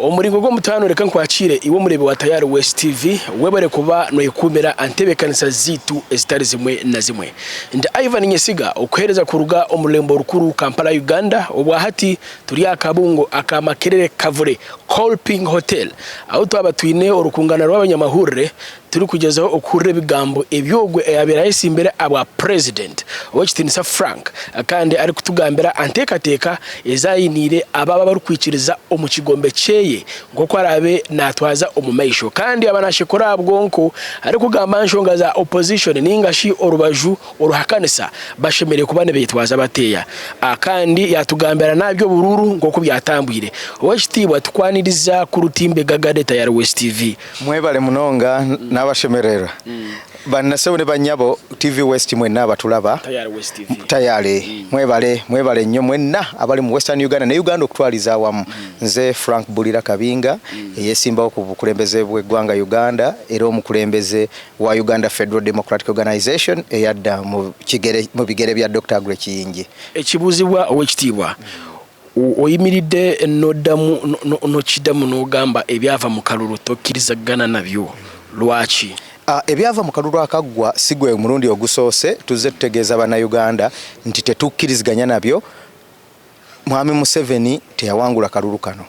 Omuringo gw'omutaano reka nkwakire iwe omureebi wa Tayari West TV, webare kuba noyekuumira aha ntebeekanisa zaitu ezitari zimwe na zimwe. Ndi Ivan Nyesiga okuheereza kuruga omu rurembo rukuru Kampala Uganda, obwahati turi aha kabungo aka Makerere Kavule Kolping Hotel ahu twaba twine orukungana rw'abanyamahurire Turikugyezaho okuhurira ebigambo ebi ogwo eyabaire ayetsimbire ahabwa Purezidenti, Ow'ekitiinisa Frank, kandi arikutugambira aha nteekateeka ezi ainiire abo abarikwikiriza omu kigombe kyeye nk'oku araabe naatwaza omu maisho kandi yaaba naashekura aha bwonko arikugamba aha nshonga za opposition nainga shi orubaju oruhakanisa bashemereire kuba nibetwaza bateya. Kandi yaatugambira n'aha by'oburuuru nk'oku byatambwire. Ow'ekitiibwa tukwaniriza kurutimba Egagade Tayari West TV. Mwebale munonga nabashemererwa banasebo ne banyabo TV West mwenna abatulaba Tayari mwebale mwebale nnyo mwenna abali mu Western Uganda ne Uganda okutwaliza awamu. Nze Frank Bulira Kabinga eyesimbawo ku bukulembeze bw'eggwanga Uganda era omukulembeze wa Uganda Federal Democratic Organization eyadda mu bigere bya Dokita Aggrey Kiyingi. Ekibuuzibwa Owekitiibwa, Oyimiridde n'oddamu n'okiddamu n'ogamba ebyava mu kalulu tokkirizagana nabyo. Lwaki? Ebyava mu kalulu akaggwa si gwe mulundi ogusoose tuzze tutegeeza Bannayuganda nti tetukkiriziganya nabyo. Mwami Museveni teyawangula kalulu kano.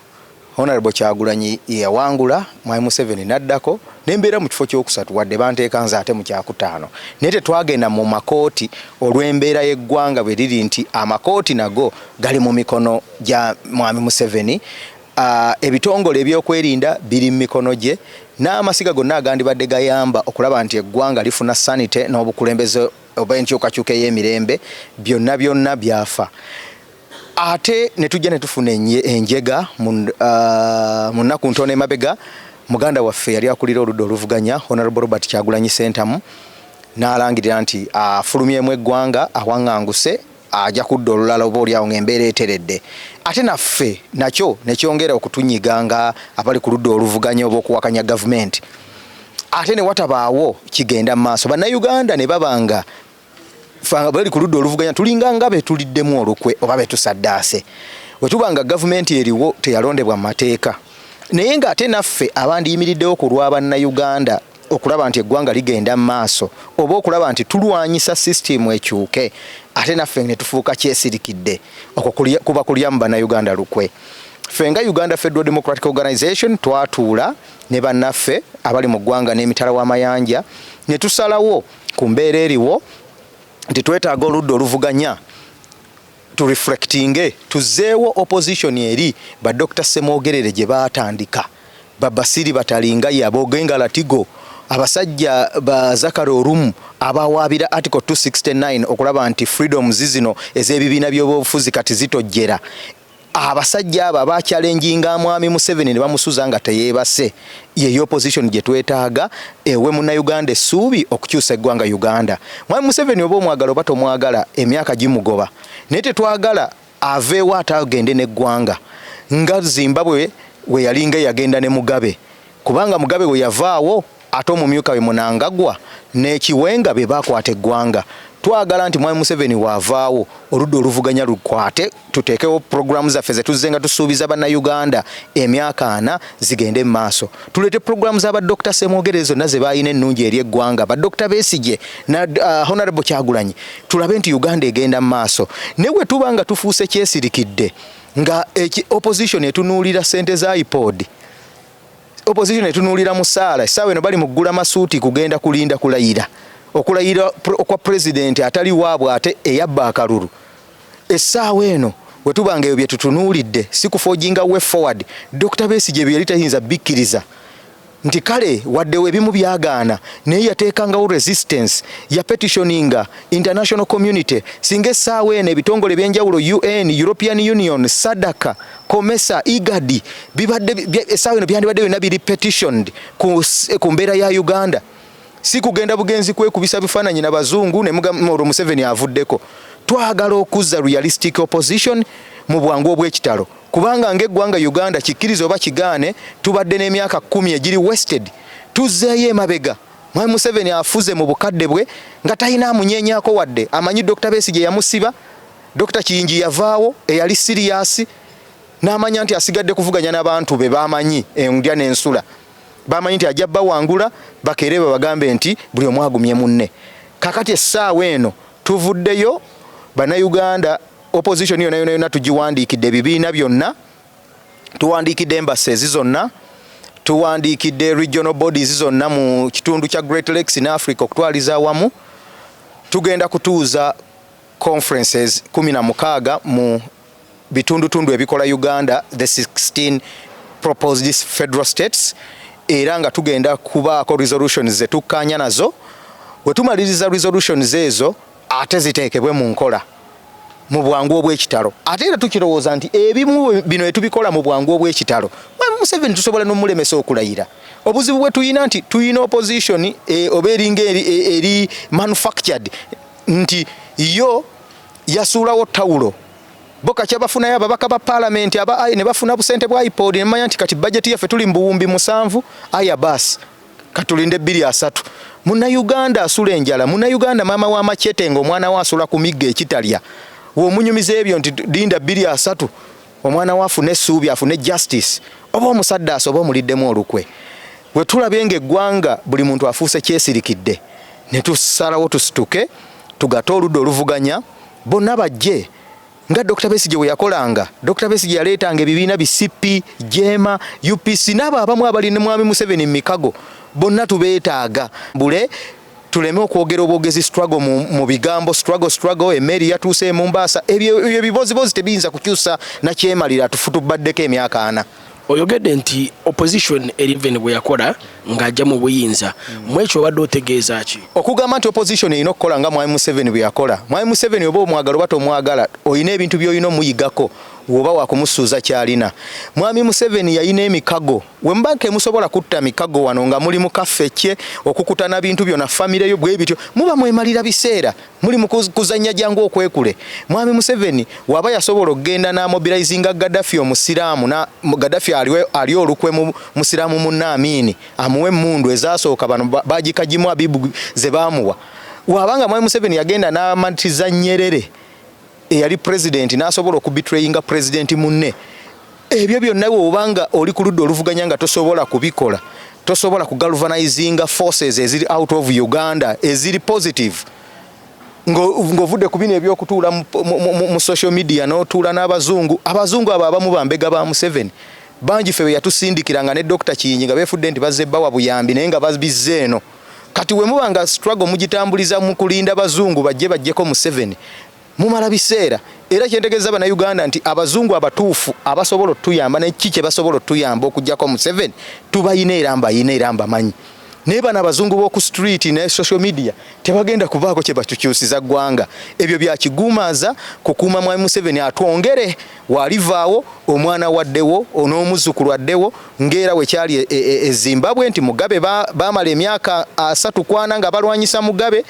Honourable Kyagulanyi ye yawangula, Mwami Museveni n'addako ne mbeera mu kifo kyokusatu wadde banteeka nze ate mu kyakutaano naye tetwagenda mu makooti olw'embeera y'eggwanga bwe riri nti amakooti nago gali mu mikono gya Mwami Museveni, ebitongole ebyokwerinda biri mu mikono gye n'amasiga gonna agandibadde gayamba okulaba nti eggwanga lifuna sanity n'obukulembeze oba enkyukakyuka ey'emirembe byonna byonna byafa. Ate ne tujja ne tufuna enjega mu nnaku ntono emabega, muganda waffe yali akulira oludda oluvuganya Honorable Robert Kyagulanyi Ssentamu n'alangirira nti afulumyemu eggwanga awang'anguse aja kudda olulala oba olyawo ng'embeera eteredde. Ate naffe nakyo ne kyongera okutunyiga nga abali ku ludda oluvuganya oba okuwakanya gavumenti. Ate ne watabaawo kigenda mu maaso, Bannayuganda ne baba nga Ffe abali ku ludda oluvuganya tulinga nga be tuliddemu olukwe oba be tusaddaase. Bwe tuba nga gavumenti eriwo teyalondebwa mu mateeka naye ng'ate naffe abandiyimiriddewo ku lwa Bannayuganda okulaba nti eggwanga ligenda mu maaso oba okulaba nti tulwanyisa sisitiimu ekyuke ate naffe ne tufuuka kyesirikidde, okwo kuba kulya mu Bannayuganda lukwe. Ffe nga Uganda Federal Democratic Organization twatuula ne bannaffe abali mu ggwanga n'emitala w'amayanja ne tusalawo ku mbeera eriwo nti twetaaga oludda oluvuganya tu reflectinge tuzzeewo opposition eri ba Dokita Ssemwogerere gye baatandika, ba Basili Batalingaya, Bogenga Latigo, abasajja ba Zakari Orumu abawaabira Article 269 okulaba nti freedoms zino ez'ebibiina by'obufuzi kati zitojjera. Abasajja abo abakyalenjinga Mwami Museveni ne bamusuza nga teyeebase, yeyo opposition gye twetaaga ewe Munnayuganda essuubi okukyusa eggwanga Uganda. Mwami Museveni oba omwagala oba tomwagala emyaka gimugoba naye tetwagala aveewo ate agende n'eggwanga nga Zimbabwe we yalinga eyagenda ne Mugabe kubanga Mugabe we yavaawo ate omumyuka we Munangagwa ne Chiwenga be baakwata eggwanga. Twagala nti Mwami Museveni waavaawo oludda oluvuganya lukwate tuteekewo pulogulaamu zaffe ze tuzzenga tusuubiza Bannayuganda emyaka ana zigende mu maaso. Tuleete pulogulaamu za ba Dokita Ssemwogerere zonna ze baalina ennungi eri eggwanga, ba Dokita Besigye na Honorable Kyagulanyi tulabe nti Uganda egenda mu maaso. Naye bwe tuba nga tufuuse kyesirikidde nga opposition etunuulira ssente za IPOD, Opposition etunuulira musaala, essaawa eno bali mu kugula masuuti kugenda kulinda kulayira, okulayira okwa pulezidenti atali waabwe ate eyabba akalulu. Essaawa eno bwe tuba nga ebyo bye tutunuulidde si kufoojinga way forward, Dokita Besigye bye yali tayinza bikkiriza nti kale wadde ebimu byagaana naye yateekangawo resistance, yapetitioninga international community. Singa essaawa eno ebitongole eby'enjawulo UN, European Union, SADC, COMESA, IGAD bibadde essaawa eno byandibadde byonna biri petitioned ku mbeera ya Uganda, si kugenda bugenzi kwekubisa bifaananyi na bazungu ne mugamba olwo Museveni avuddeko. Twagala okuzza realistic opposition mu bwangu obw'ekitalo kubanga ng'eggwanga Uganda kikkirize oba kigaane tubadde n'emyaka 10 egiri wasted, tuzzeeyo emabega. Mwami Museveni afuze mu bukadde bwe nga talina amunyeenyaako wadde amanyi Dokita Besigye yamusiba, Dokita Kiyingi yavaawo eyali siriyasi. N'amanya nti asigadde kuvuganya n'abantu be bamanyi endya n'ensula, bamanyi nti ajja bawangula, bakeere babagambe nti buli omu agumye munne. Kakati essaawa eno tuvuddeyo Bannayuganda, opposition yonna yonna yonna tugiwandiikidde, ebibiina byonna tuwandiikidde, embassies zonna tuwandiikidde, regional bodies zonna mu kitundu kya Great Lakes ne Africa okutwaliza awamu. Tugenda kutuuza conferences 16 mu bitundutundu ebikola Uganda, the 16 proposed federal states, era nga tugenda kubaako resolutions zetukkaanya nazo. Bwe tumaliriza resolutions ezo, ate ziteekebwe mu nkola mu bwangu obw'ekitalo. Ate era tukirowooza nti ebimu bino etubikola mu bwangu obw'ekitalo, Mwami Museveni tusobola n'omulemesa okulayira. Obuzibu bwe tuyina nti tuyina opposition oba eringa eri manufactured, nti yo yasuulawo tawulo bo kakya bafunayo ababaka ba paalamenti aba ne bafuna busente bwa IPOD, nemanya nti kati bajeti yaffe tuli mu 7000, aya baasi katulinde 2030. Munnayuganda asula enjala, Munnayuganda maama wa machete nga omwana we asula ku migga ekitalya, womunyumiza ebyo nti linda 2030 omwana we afune essuubi, afune justice, oba omusaddaasi oba omuliddemu olukwe. Bwe tulabye ng'eggwanga buli muntu afuuse kyesirikidde, ne tusalawo tusituke tugate oludda oluvuganya bonna bajje nga Dr. Besigye bwe yakolanga. Dr. Besigye yaleetanga ebibiina bi CP, JEEMA, UPC n'abo abamu abali ne Mwami Museveni mu mikago, bonna tubeetaaga bule tuleme okwogera obwogezi struggle mu bigambo struggle struggle, emmeri yatuuse e Mombasa. Ebyo ebibozibozi tebiyinza kukyusa nakyemalira tufutubaddeko emyaka 40. Oyogedde nti opposition eriven bwe yakola ng'ajja mu buyinza, mwekyo obadde otegeeza ki? Okugamba nti opposition erina okukola nga Mwami Museveni bwe yakola. Mwami Museveni oba omwagala oba tomwagala, olina ebintu by'olina omuyigako woba wakumusuuza kyalina. Mwami Museveni yalina emikago. We muba temusobola kutta mikago wano nga muli mu kaffe kye okukutana bintu byonna famire yo bwe bityo, muba mwemalira biseera, muli mu kuzannya jangu okwekule. Mwami Museveni waba yasobola okugenda n'amobilizinga Gaddafi omusiraamu, na Gaddafi ali olukwe mu musiraamu munne Amini amuwe emmundu ezasooka bano bagikagimu Abibu ze baamuwa. Wabanga Mwami Museveni yagenda n'amatiza Nyerere eyali president n'asobola okubetrayinga president munne, ebyo byonna bw'obanga oli ku ludda oluvuganya nga tosobola kubikola, tosobola kugalvanizinga forces eziri out of Uganda eziri positive, ng'ovudde ku bino ebyokutuula mu social media n'otuula n'abazungu. Abazungu abo abamu bambega ba Museveni bangi ffe be yatusindikiranga ne Dr. Kiyingi nga beefudde nti bazze bawa buyambi, naye nga babizze eno. Kati we muba nga struggle mugitambuliza mu kulinda bazungu bajje bajjeko Museveni, mumala biseera. Era kyentegeeza Bannayuganda nti abazungu abatuufu abasobola otuyamba neki kye basobola otuyamba okuggyako Museveni tubayina, era mbayina, era mbamanyi. Naye bano abazungu b'oku street ne social media tebagenda kubaako kye batukyusiza ggwanga. Ebyo byakiguumaaza kukuuma Mwami Museveni atwongere walivaawo omwana waddewo n'omuzzukulu addewo, ng'era wekyali e Zimbabwe nti Mugabe baamala emyaka 34 nga balwanyisa Mugabe.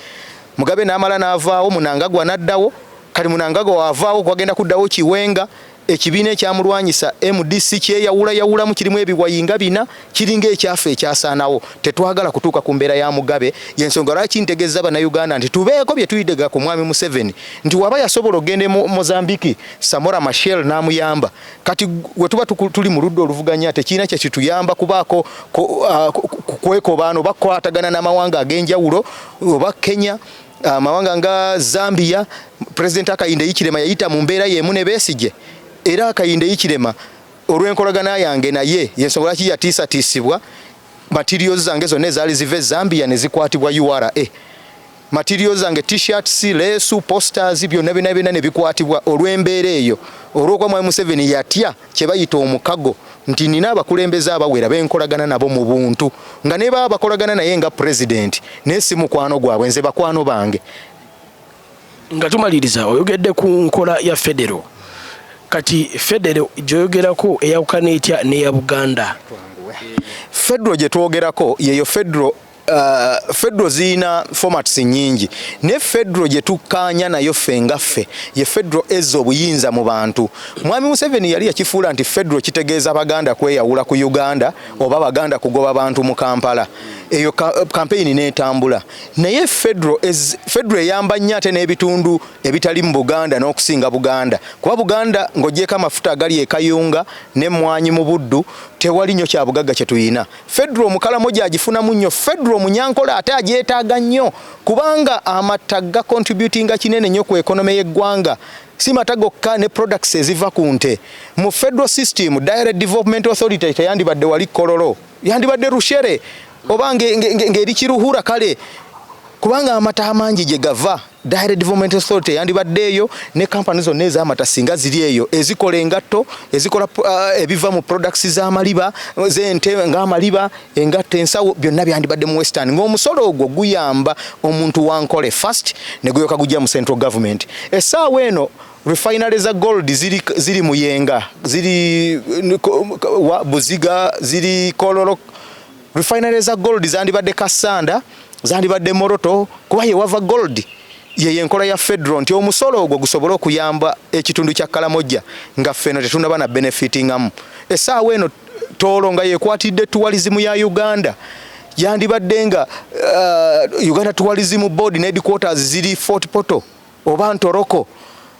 Mugabe n'amala n'avaawo, Mnangagwa n'addawo. Kati Mnangagwa waavaawo kwagenda kuddawo Chiwenga. Ekibiina ekyamulwanyisa MDC kyeyawulayawulamu, kirimu ebiwayi nga bina, kiringa ekyafe ekyasaanawo. Tetwagala kutuuka ku mbeera ya Mugabe. Yensonga lwaki ntegeeza Bannayuganda nti tubeeko bye tuyidega ku Mwami Museveni, nti waba yasobola okugenda e Mozambique, Samora Machel n'amuyamba, kati we tuba tuli mu ludda oluvuganya tekirina kye kituyamba kubaako kwekobaana oba kukwatagana n'amawanga ag'enjawulo oba Kenya, amawanga nga Zambia. President Hakainde Hichilema yayita mu mbeera y'emu ne Besigye, era Hakainde Hichilema olw'enkolagana yange naye yensonga lwaki yatiisatiisibwa, materials zange zonna ezaali ziva e Zambia ne zikwatibwa URA, materials zange, T-shirts, leesu, posters, byonna byonna byonna ne bikwatibwa olw'embeera eyo, olw'okuba Mwami Museveni yatya kye bayita omukago, nti nina abakulembeze abawera benkolagana nabo mu buntu, nga ne baba bakolagana naye nga president, naye si mukwano gwabwe, nze bakwano bange. Nga tumaliriza, oyogedde ku nkola ya federo. Kati federo gyoyogerako eyawukana etya n'eya Buganda? Federo gye twogerako yeyo federo Federal ziyina formats nyingi, ne federal gye tukkaanya nayo ffe nga ffe ye federal ezza obuyinza mu bantu. Mwami Museveni yali yakifuula nti federal kitegeeza Baganda kweyawula ku Uganda oba Baganda kugoba bantu mu Kampala. Eyo campaign n'etambula, naye federal eyamba nnyo ate n'ebitundu ebitali mu Buganda n'okusinga Buganda, kuba Buganda ng'ogyeko amafuta agali e Kayunga n'emmwanyi mu Buddu, tewali nnyo kya bugagga kye tuyina. Federal Omukalamoja agifunamu nnyo, federal Omunyankola ate agyetaaga nnyo, kubanga amata gacontributinga kinene nnyo ku economy y'eggwanga. Si mata gokka, ne products eziva ku nte. Mu federal system, Dairy Development Authority teyandibadde wali Kololo, yandibadde Rushere oba ng'eri Kiruhura, kale kubanga amata amangi gye gava. Dairy Development Authority yandibadde eyo, ne kampani zonna ez'amata singa ziri eyo, ezikola engatto, ezikola ebiva mu products z'amaliba z'ente ng'amaliba, engatto, ensawo, byonna byandibadde mu Western, ng'omusolo ogwo guyamba omuntu wankole first ne guyoka gujja mu central government. Essaawa eno refinery za gold ziri Muyenga, ziri Buziga, ziri Kololo. Refinery za gold zandibadde Kassanda, zandibadde Moroto, kuba yewava gold. Yeyo enkola ya federal, nti omusolo ogwo gusobole okuyamba ekitundu kya Kalamojja nga ffeno tetunaba na benefitingamu. Essaawa eno Tooro nga yekwatidde tourism ya Uganda, yandibadde nga Uganda Tourism Board ne headquarters ziri Fort Portal oba Ntoroko.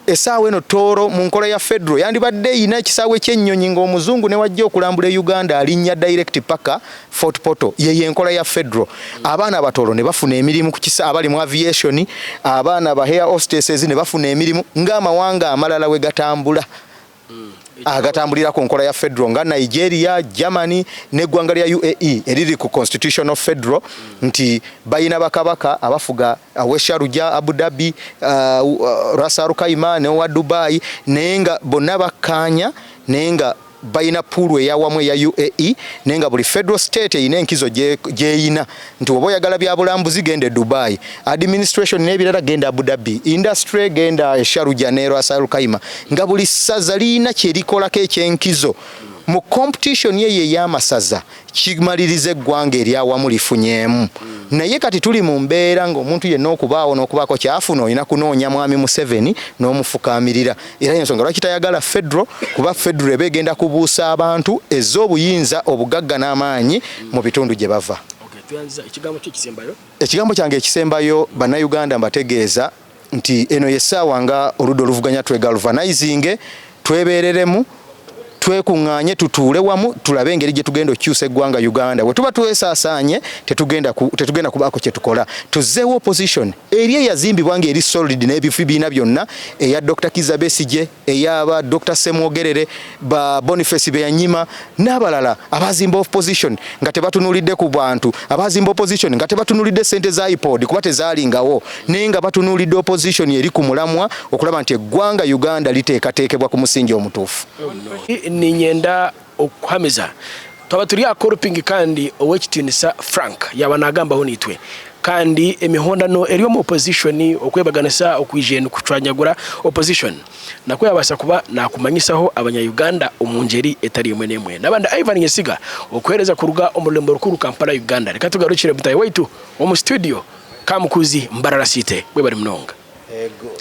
Essaawa eno Tooro mu nkola ya federal yandibadde eyina ekisaawe ky'ennyonyi, ng'omuzungu ne wajja okulambula e Uganda alinnya direct paka Fort Portal. Yeyo enkola ya federal. Abaana abatooro ne bafuna emirimu ku kisa, abali mu aviation, abaana ba air hostesses ne bafuna emirimu, ng'amawanga amalala we gatambula agatambulira ku nkola ya federal, nga Nigeria, Germany n'eggwanga lya UAE eriri ku constitutional federal, nti bayina bakabaka abafuga ow'e Sharjah, Abu Dhabi, Ras Al Khaimah n'owa Dubai, naye nga bonna bakkaanya, naye nga balina pool eyawamu eya UAE, naye nga buli federal state erina enkizo gyeyina, nti oba oyagala byabulambuzi genda e Dubai, administration n'ebirala genda Abu Dhabi, industry genda e Sharjah ne Ras Al Khaimah, nga buli ssaza liyina kyerikolako ekyenkizo. Mu competition yeyo ey'amasaza kimaliriza eggwanga eryawamu lifunyeemu. Naye kati tuli mu mbeera ng'omuntu yenna okubaawo n'okubaako kyafuna olina kunoonya Mwami Museveni n'omufukaamirira. Era ensonga lwaki tayagala federal, kuba federal eba egenda kubuusa abantu ez'obuyinza, obugagga n'amaanyi mu bitundu gye bava. Ekigambo kyange ekisembayo, Bannayuganda, mbategeeza nti eno yessaawa nga oludda oluvuganya twegalvanizinge, twebeereremu, twekuŋŋaanye, tutuule wamu, tulabe engeri gye tugenda okukyusa eggwanga Uganda. Bwe tuba twesaasaanye tetugenda kubaako kye tukola. Tuzzeewo opposition eri eyazimbibwa ng'eri solid n'ebibiina byonna, eya Dr Kizza Besigye, eyaba Dr Ssemwogerere, ba Boniface Byanyima n'abalala abazimba opposition nga tebatunuulidde ku bantu, abazimba opposition nga tebatunuulidde sente za IPOD kuba tezaalingawo, naye nga batunuulidde opposition eri ku mulamwa okulaba nti eggwanga Uganda liteekateekebwa ku musingi omutuufu. Ninyenda okuhamiza twaba turi akorupingi, kandi owekitiinisa Frank yaba nagambaho nitwe, kandi emihondano eri omu opposition, okwebaganisa okwije kucwanyagura opposition, nakwo yabasa kuba nakumanyisaho Abanya-Uganda omu ngeri etari emwe n'emwe. Nabandi Ivan Nyesiga okuhereza kuruga omu rurembo rukuru Kampala, Uganda. Reka tugarukire mutayi waitu omu studio Kamukuzi Mbarara City. Bwe bari munonga. Ego.